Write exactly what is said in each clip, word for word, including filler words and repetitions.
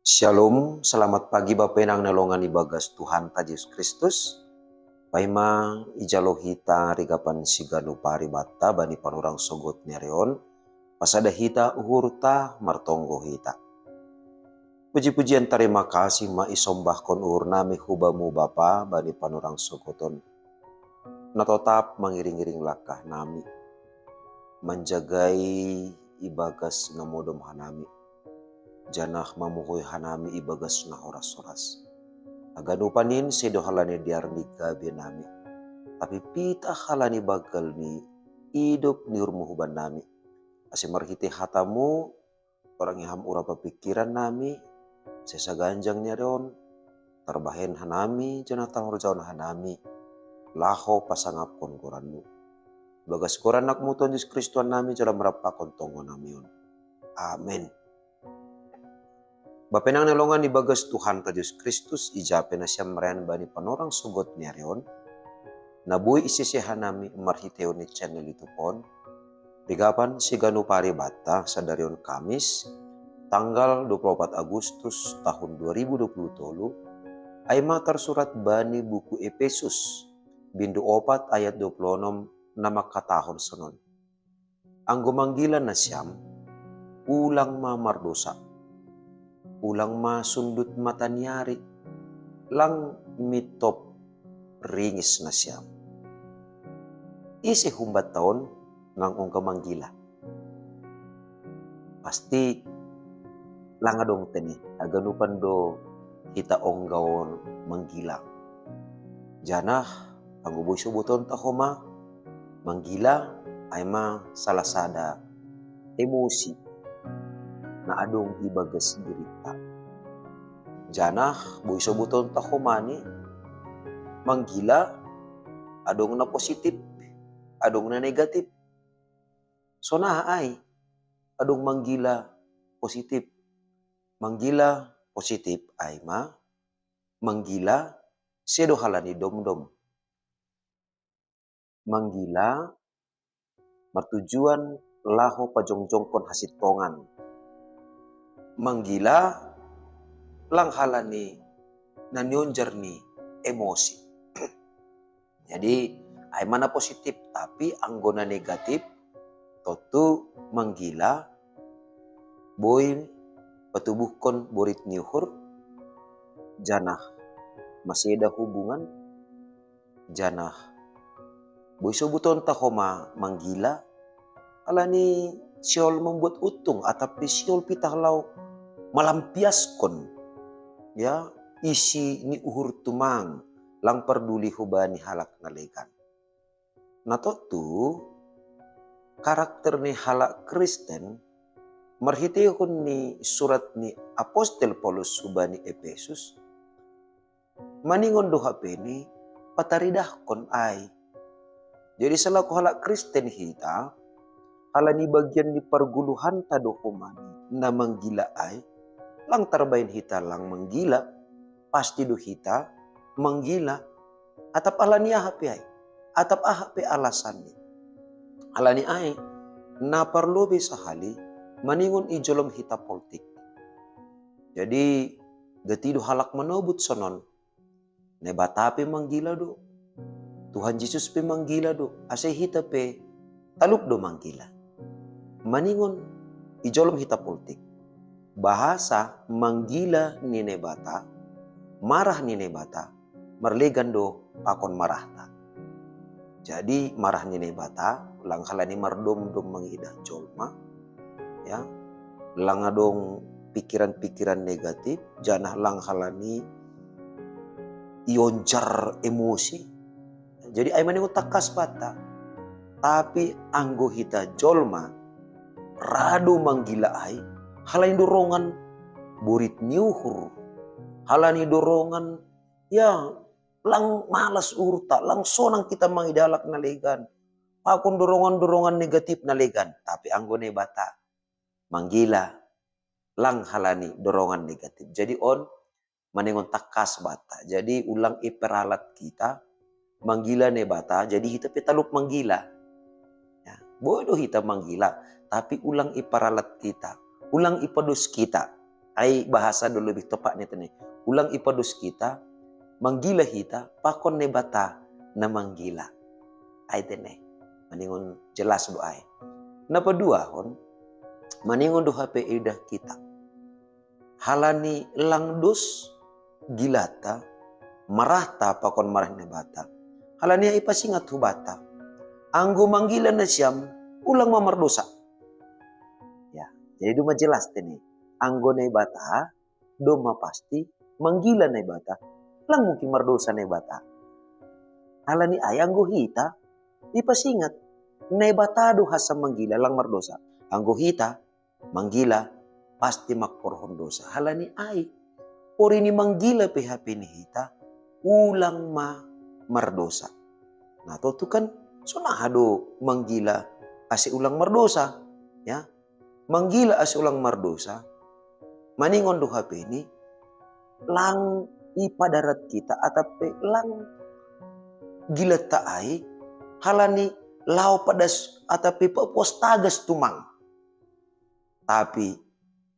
Shalom, selamat pagi Bapenang na longan ibagas Tuhanta Jesus Kristus. Paima ijalo hita rigapan siganup ari banta bani panorang sogot ni ari on, pasada hita uhurta martonggo hita. Puji-pujian tarima kasih ma isombahkon uhurnami hu Bamu Bapa bani panorang sogot on, na totap mangiring-iring langkahnami, manjagai ibagas na modom hanami, janah mamuhoi hanami ibagas na horas-horas. Haganupan in sedo halani dear ni gabenami, tapi pitah halani banggal ni idop ni uhurmu hu bannami. Ase marhitei hatamu, torang iham urapa pingkirannami, ase saganjang ni ari on tarbahen hanami janah tahorjahon hanami laho pasangapkon goranmu. Ibagas goran anakmu Tuhan Jesus Kristus Tuhannami jala marampakon tonggonami on. Amen. Bapenang na longan ibagas Tuhanta Jesus Kristus, ija pe nasiam marayan bani panorang sogot ni ari on, na boi isese hanami marhiteion ni channel YouTube on, rigapan siganup ari banta sadari on Kamis, tanggal dua puluh opat Agustus tahun dua ribu dua puluh tolu, ai ma tarsurat bani buku Epesus, bindu opat ayat dua puluh onom na mangkatahon sonon: Anggo manggila nasiam, ulang ma mardosa, ulang ma sundut mata ni ari, lang mintop ringis nasiam. Ise humbanta on nang ongga manggila? Pasti lang adong tene, haganupan do hita ongga on manggila. Janah anggo boi sobutonta homa, manggila ai ma salah sada emosi na adong ibagas dirinta. Janah boi sobutonta homa ni manggila, adong na positif, adong na negatif. Sonaha ai adong manggila positif? Manggila positif ai ma manggila sedo halani domdom. Manggila martujuan laho pajongjongkon hasintongan. Manggila lang halani na nionjar ni emosi. Jadi, ai ma na positif, tapi anggo na negatif, tontu manggila boi patubuhkon borit ni uhur, janah maseda hubungan, janah boi sobutonta homa manggila, halani sihol mambuat untung atap pe sihol pitah laho malampiaskon, ya, isi ni uhur tumang, lang parduli hubani halak na legan. Na tontu, karakter ni halak Kristen marhiteihon ni surat ni apostel Paulus hubani Epesus, maningon do hape ni pataridahkon ai. Jadi, selaku halak Kristen hita, halani bagian ni pargoluhanta do homa ni na manggila ai, lang tarbahen hita lang manggila, pasti do hita manggila, atap halani aha pe ai, atap aha pe alasanni. Halani ai, na parlobei sahali maningon ijolom hita poltik. Jadi, gati do halak manobut sonon, Naibata pe manggila do, Tuhan Jesus pe manggila do, ase hita pe talup do manggila. Maningon ijolom hita poltik, bahasa manggila ni Naibata, marah ni Naibata, marlegan do pakon marahta. Jadi, marah ni Naibata lang halani mardomdom mangidah jolma, ya, lang adong pikiran-pikiran negatif, janah lang halani ionjar emosi. Jadi, ai maningon tangkas banta. Tapi anggo hita jolma, ra do manggila ai, halani dorongan borit ni uhur, halani dorongan, ya, lang malas uhurta, lang sonang hita mangidah halak na legan, pakon dorongan-dorongan negatif na legan. Tapi anggo Naibata manggila, lang halani dorongan negatif. Jadi on maningon tangkas banta. Jadi ulang iperalat hita manggila Naibata, jadi hita pe talup manggila. Ya, boi do hita manggila, tapi ulang iperalat hita, ulang ipados hita. Ai bahasa do lebih topatna tene. Ulang ipados hita, manggila hita, pakon Naibata na manggila. Ai tene. Maningon jelas do ai. Na paduahon, maningon do hape idah hita. Halani lang dos gilata, marahta pakon marah Naibata. Halani ai pasingat hubata. Anggo manggila nasiam, ulang ma mardosa. Ya, jadi dumma jelas tene. Anggo Naibata, dumma pasti manggila Naibata. Lang mungkin mardosa Naibata. Halani ai anggo hita, ipasingat. Naibata do hasa manggila, lang mardosa. Anggo hita, manggila, pasti mangkorhon dosa. Halani ai. Porini manggila pe hape ni hita, ulang ma mardosa. Nah, tontu kan, songon aha do manggila ase ulang mardosa. Ya. Manggila ase ulang mardosa. Maningon do hape ni, lang ipadarat hita, atape lang gilata ai, halani laho padas, atape papuas tagas tumang. Tapi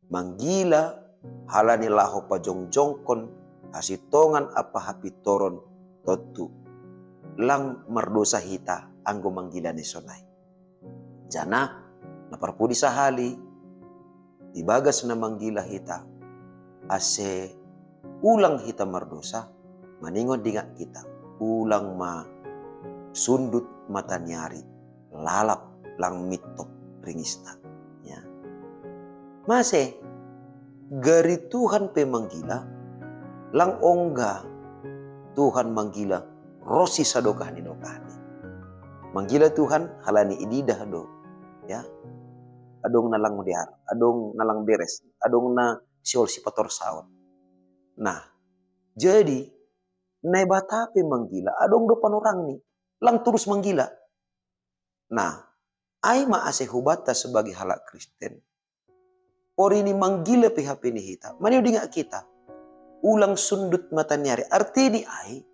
manggila halani laho pajongjongkon hasintongan ampa hapintoron, tontu lang mardosa hita anggo manggila ni sonai. Janah, na parpudi sahali, ibagas na manggila hita, ase ulang hita mardosa, maningon dingat hita, ulang ma sundut mata ni ari, lalap lang mintop ringista. Ya. Mase, gari Tuhan pe manggila, lang ongga Tuhan manggila ro sisadokah ni dokahni. Manggila Tuhan halani ididah do. Ya. Adong na lang dear, adong na lang beres, adong na sihol sipatorsaon. Nah, jadi, Naibata pe manggila, adong do panorangni, lang torus manggila. Nah, ai ma ase hubanta sebagai halak Kristen. Porini manggila pe hape ni hita, maningon dingat hita. Ulang sundut mata ni ari, artini ai,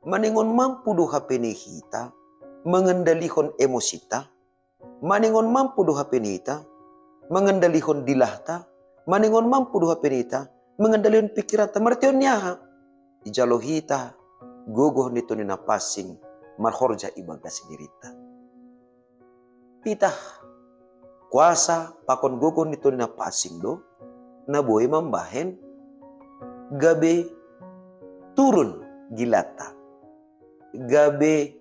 maningon mampu do hape ni hita, mangendalihon emosita, maningon mampu do hape ni hita, mangendalihon dilahta, maningon mampu do hape ni hita, mangendalihon pikiranta, marhiteon ni aha? Ijalo hita, gogoh ni Tondi na Pansing, marhorja ibagas dirinta. Pitah, kuasa pakon gogoh ni Tondi na Pansing do, na boi mambahen, gabe turun gilata, gabe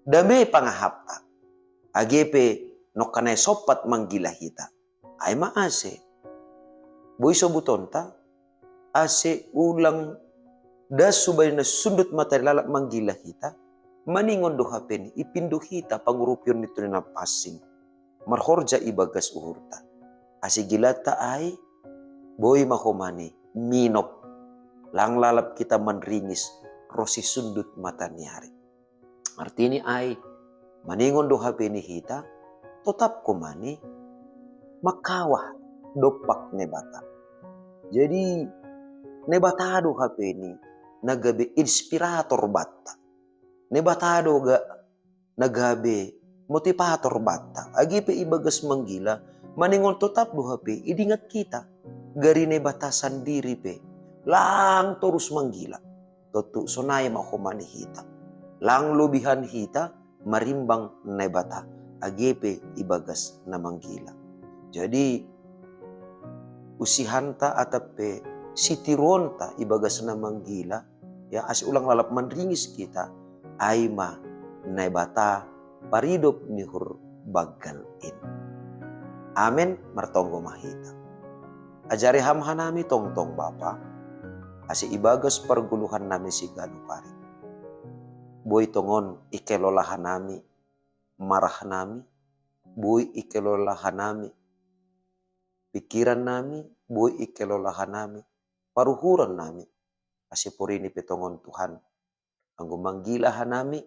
dame pangahapta, age pe nongkanai sompat manggila hita. Ai ma ase. Boi sobutonta, ase ulang das subali na sundut mata ni ari lalap manggila hita, maningon do hape ni, ipindo hita pangurupion ni Tondi na Pansing. Marhorja ibagas uhurta. Ase gilata ai, boi ma homani, minop. Lang lalap hita manringis, ro sisundut mata ni ari. Artini ai, maningon do hape ni hita, totap homani, mangkawah dompak Naibata. Jadi, Naibata do hape ni, na gabe inspirator banta. Naibata do ga, na gabe motivator banta. Age pe ibagas manggila, maningon totap do hape, idingat hita. Gari Naibata sandiri pe, lang torus manggila. Tontu sonai ma homani hita. Lang lobihan hita, marimbang Naibata, age pe ibagas na manggila. Jadi, usihanta atape sitiruonta ibagas na manggila, ya, ase ulang lalap manringis hita, ai ma Naibata paridop ni uhur banggal in. Amen, martonggo ma hita. Ajari Ham hanami tongtong Bapa, ase ibagas pargoluhannami siganup ari. Boi tongon ikelola hanami, marahnami, boi ikelola hanami, pikirannami, boi ikelola hanami, paruhurannami, ase porini pe tongon Tuhan, anggo manggila hanami,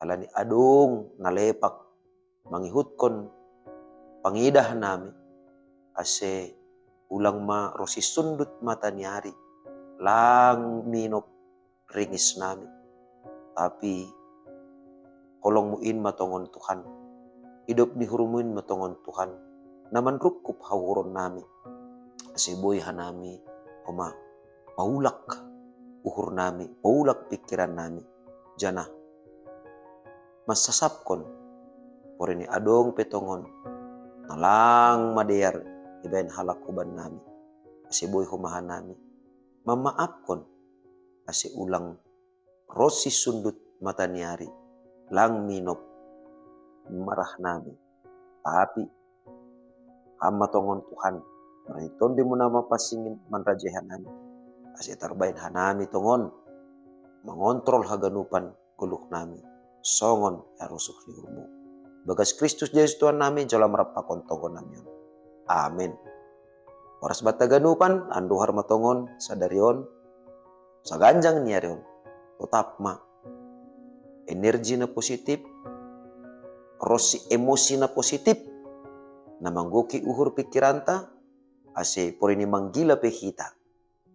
halani adong na lepak mangihuthon pangidahnami, ase ulang ma ro sisundut mata ni ari, lang minop ringisnami. Tapi holongmu in ma tongon Tuhan, idop ni uhurmu in ma tongon Tuhan, na manrungkup hauhuronnami. Ase boi hanami homa paulak uhur nami, paulak pikiran nami, janah mansasapkon pori ni adong pe tongon na lang madear ibahen halak huban nami. Ase boi homa hanami mamaapkon, ase ulang ronsi sundut mata ni ari lang minop marah nami. Tapi Ham ma tongon Tuhan, marani Tondimu na mapansing in manrajai hanami, ase tarbahen hanami tongon mangontrol haganupan goluh nami songon harosuh ni uhurmu. Bagas Kristus Jesus Tuhan nami, jalo ma rap pakon tonggo nami on. Amen. Horas banta haganupan, andohar ma tongon sadari on, saganjang ni ari on, totap ma energi na positif, ronsi emosi na positif na manggohi uhur pikiranta, ase pori ni manggila pe hita,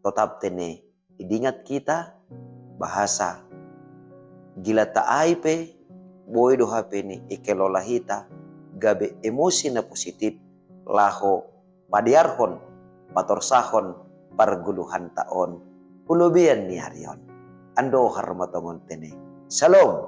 totap tene idingat hita bahasa gilanta ai pe boi do hape ni ikelola hita gabe emosi na positif laho padearhon, patorsahon pargoluhanta on hu lobeian ni ari on. Andohar ma tongon tene. Shalom.